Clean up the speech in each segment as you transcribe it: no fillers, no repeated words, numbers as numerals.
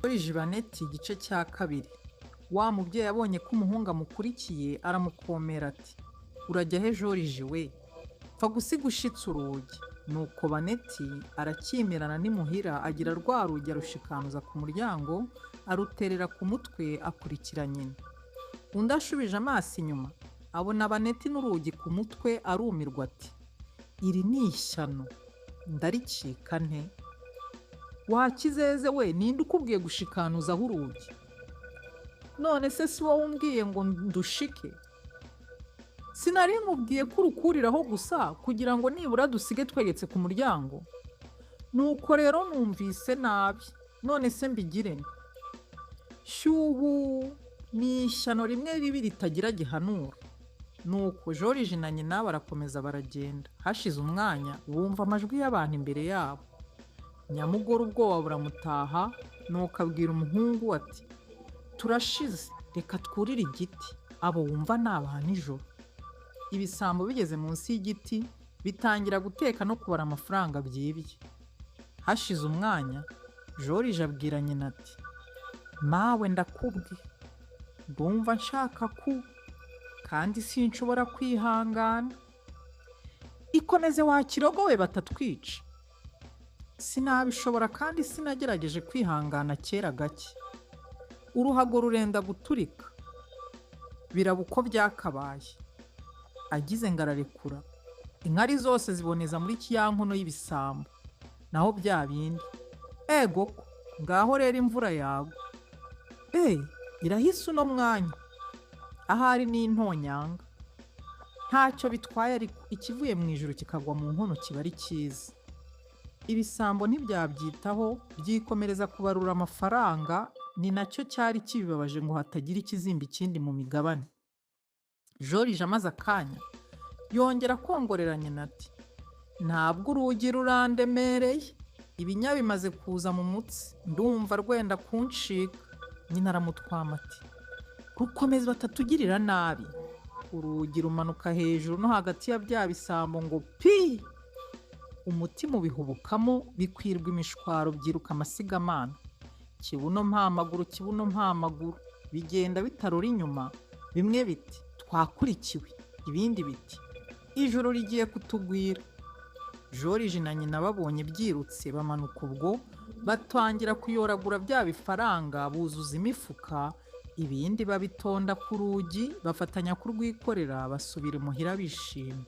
Joriji Baneti igice cya kabiri. Wa mubyeyi abonye ko umuhungu amukurikiye aramukomera ati: "Urajya he Joriji we? Pfa gusiga ushitse urugi." Nuko Baneti arakimirana n'imuhira, agira rwa rugi arushikanuza ku muryango, aruterera ku mutwe, akurikira nyina. Undi ashubije amaso inyuma abona Baneti n'urugi ku mutwe, arumirwa ati: "Iri ni ishyano, ndaricika nte? Wa kizeze we, ninde ukubwiye gushikanuzaho urugi? None se si wowe umbwiye ngo ndushike? Sinari nkubwiye ko urukuriraho gusa kugira ngo nibura dusige twegetse ku muryango? Nuko rero numvise nabi, none se mbigire nte? Shyuhu, ni ishyano rimwe ribi ritagira gihanura." Nuko Joriji na nyina barakomeza baragenda. Hashize umwanya bumva amajwi y'abantu imbere yabo. Nyamugore ubwoba buramutaha, nuko abwira umuhungu ati: "Turashize, reka twurire igiti, abo wumva ni aba nijoro." Ibisambo bigeze munsi y'igiti bitangira guteka no kubara amafaranga byibye. Hashize umwanya Joriji abwira nyina ati: "Mawe, ndakubwe, ndumva nshaka ku kandi sinshobora kwihangana." "Ikomeze wa kirogowe, batatwica." "Sinabishobora kandi sinagerageje kwihangana kera gake, uruhago rurenda guturika." Biraba uko byakabaye. Agize ngo ararekura, inkari zose ziboneza muri kiyankono y'ibisambo. Naho bya bindi, ego ko ngaho rero imvura yagwa, irahise uno mwanya, ahari ni intonyanga. Ntacyo bitwaye ariko ikivuye mu ijuru kikagwa mu nkono kiba ari cyiza. Ibisambo ntibyabyitaho, byikomereza kubarura amafaranga. Ni nacyo cyari kibibabaje ngo hatagira ikizimba ikindi mu migabane. Joriji amaze akanya yongera kongorera nyina ati: "Ntabwo urugi rurandemereye, ibinya bimaze kuza mu mutsi, ndumva rwenda kuncika." Nyina aramutwama ati: "Rukomeza batatugirira nabi." Urugi rumanuka hejuru no hagati ya bya bisambo ngo pi! Umutima ubihubukamo, bikwirwa imishwaro, byiruka amasigamana, kibuno mpamaguru, kibuno mpamaguru, bigenda bitarora inyuma. Bimwe biti: "Twakurikiwe," ibindi biti: "Ijoro rigiye kutugwira." Joriji na nyina babonye byirutse, bamanuka ubwo batangira kuyoragura bya bifaranga, buzuza imifuka, ibindi babitonda ku rugi, bafatanya kurwikorera, basubira imuhira bishimye.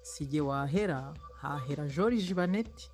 Si jye wahera, hahera Joriji Baneti.